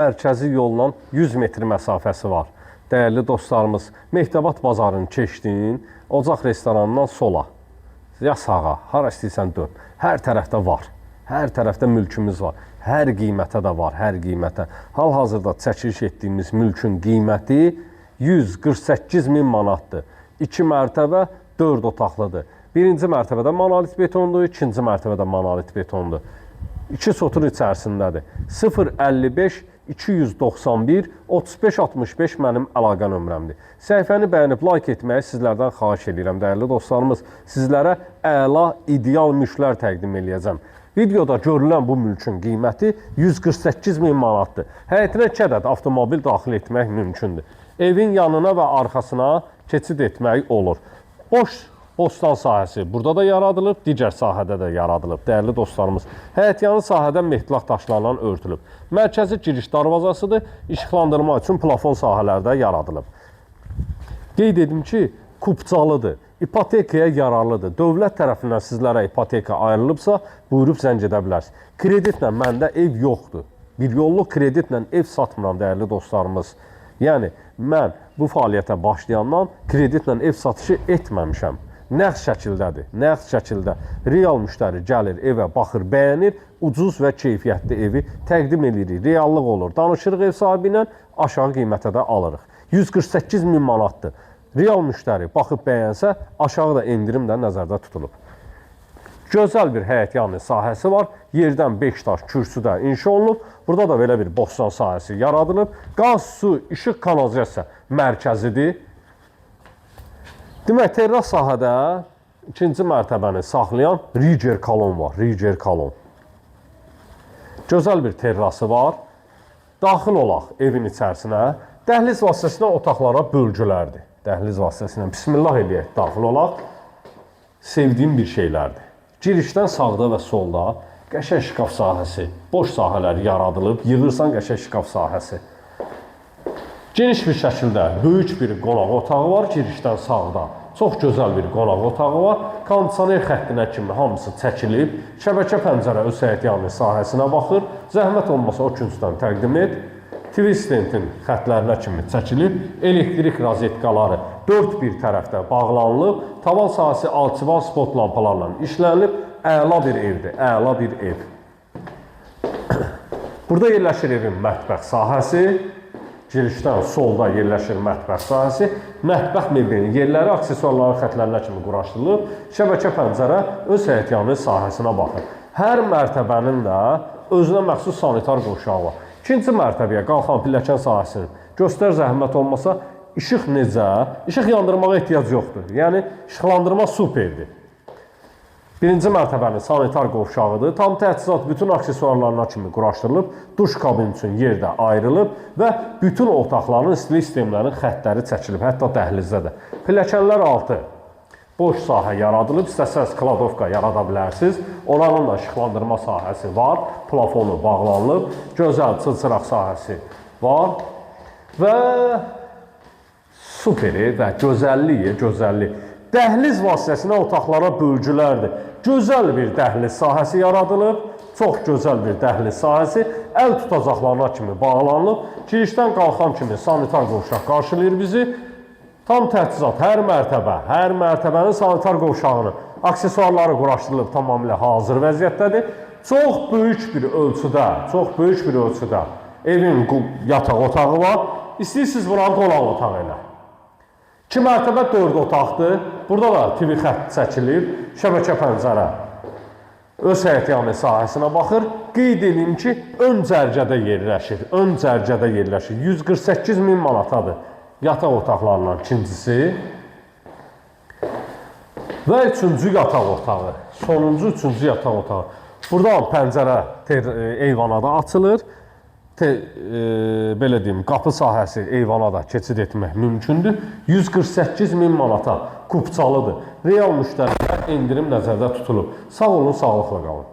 Mərkəzi yolla 100 metr məsafəsi var. Dəyərli dostlarımız, Mehdabad bazarını keçdin, Ocaq restoranından sola, ya sağa, hara istəyirsən dön. Hər tərəfdə var. Hər tərəfdə mülkümüz var. Hər qiymətə də var, hər qiymətə. Hal-hazırda çəkiliş etdiyimiz mülkün qiyməti 148 min manatdır. 2 mərtəbə, 4 otaqlıdır. Birinci mərtəbədə monolit betondur, ikinci mərtəbədə monolit betondur. 2 sotun içərisindədir. 055 291 35 65 mənim əlaqə nömrəmdir. Səhifəni bəyənib like etməyi sizlərdən xahiş edirəm dəyərli dostlarımız. Sizlərə əla, ideal mülklər təqdim eləyəcəm. Videoda görülən bu mülkün qiyməti 148 min manatdır. Həyətinə 2 ədəd avtomobil daxil etmək mümkündür. Evin yanına və arxasına keçid etmək olur. Boş bostan sahəsi burada da yaradılıb, digər sahədə də yaradılıb. Dəyərli dostlarımız, həyətyanı sahədə metlaq daşlarla örtülüb. Mərkəzi giriş darvazasıdır, işıqlandırma üçün plafon sahələrdə yaradılıb. Qeyd edim ki, kupçalıdır, ipotekaya yararlıdır. Dövlət tərəfindən sizlərə ipoteka ayrılıbsa, buyurub zəng edə bilərsiniz. Kreditlə məndə ev yoxdur. Bir yolluq kreditlə ev satmıram dəyərli dostlarımız. Yəni mən bu fəaliyyətə başlayandan kreditlə ev satışı etməmişəm. Nəqd şəkildədir. Nəqd şəkildə real müştəri gəlir evə, baxır, bəyənir, ucuz və keyfiyyətli evi təqdim eləyirik. Reallıq olur. Danışırıq ev sahibi ilə, aşağı qiymətə də alırıq. 148 min manatdır. Real müştəri baxıb bəyənsə, aşağı da endirim də nəzərdə tutulub. Gözəl bir həyətyanı sahəsi var. Yerdən 5 daş kürsü də inşa olunub. Burada da belə bir bostan sahəsi yaradılıb. Qaz, su, işıq, kanalizasiya mərkəzidir. Demək, terras sahədə ikinci mərtəbəni saxlayan Riger kolon var. Riger kolon. Gözəl bir terrası var. Daxil olaq evin içərisinə. Dəhliz vasitəsilə otaqlara bölgülərdir. Dəhliz vasitəsilə bismillah eləyək, daxil olaq. Sevdiyim bir şeylərdir. Girişdən sağda və solda qəşəng şkaf sahəsi, boş sahələr yaradılıb, yığırsan qəşəng şkaf sahəsi. Geniş bir şəkildə böyük bir qonaq otağı var girişdən sağda. Çox gözəl bir qonaq otağı var. Kondisioner xəttinə kimi hamısı çəkilib. Şəbəkə pəncərə öz həyətyanı sahəsinə baxır. Zəhmət olmasa o küncdən təqdim et. TV stendin xətlərinə kimi çəkilib. Elektrik rozetkaları dörd bir tərəfdə bağlanılıb. Tavan sahəsi alçıban spot lampalarla işlənilib. Əla bir evdir, əla bir ev. Burada yerləşir evin mətbəx sahəsi. Girişdən solda yerləşir mətbəx sahəsi. Mətbəx mebelinin yerləri aksesuarların xətlərinə kimi quraşdırılıb. Şəbəkə pəncərə öz həyətyanı sahəsinə baxır. Hər mərtəbənin də özünə məxsus sanitar qovşağı var. İkinci mərtəbəyə qalxan pilləkən sahəsini göstər zəhmət olmasa işıq necə? İşıq yandırmağa ehtiyac yoxdur. Yəni işıqlandırma superdir. Birinci mərtəbənin sanitar qovşağıdır. Tam təchizat bütün aksesuarlarına kimi quraşdırılıb, duş kabin üçün yer də ayrılıb və bütün otaqların istilik sistemlərinin xəttləri çəkilib, hətta dəhlizdə də. Pilləkənlər altı boş sahə yaradılıb, istəsəniz kladovka yarada bilərsiniz. Oranın da işıqlandırma sahəsi var, plafonu bağlanılıb, gözəl çılçıraq sahəsi var və superi və gözəlliyi, gözəllik. Dəhliz vasitəsilə otaqlara bölgülərdir. Gözəl bir dəhliz sahəsi yaradılıb. Çox gözəl bir dəhliz sahəsi. Əl tutacaqlarına kimi bağlanılıb. Girişdən qalxan kimi sanitar qovşaq qarşılayır bizi. Tam təchizat hər mərtəbə, hər mərtəbənin sanitar qovşağını, aksesuarları quraşdırılıb tamamilə hazır vəziyyətdədir. Çox böyük bir ölçüdə, çox böyük bir ölçüdə evin yataq otağı var. İstəyirsiniz buranı qonaq otağı elə. 2 mərtəbə 4 otaqdır. Burada da TV xətt çəkilib, şəbəkə pəncərə öz həyətyanı sahəsinə baxır. Qeyd edeyim ki, ön cərgədə yerləşir. Ön cərgədə yerləşir. 148 min manatadır. Yataq otaqlarından ikincisi və üçüncü yataq otağı. Sonuncu üçüncü yataq otağı. Buradan pəncərə eyvana da açılır. Belə deyim, qapı sahəsi eyvana da keçid etmək mümkündür. 148 min manata kupçalıdır. Real müştərilərə endirim nəzərdə tutulub. Sağ olun, sağlıqla qalın.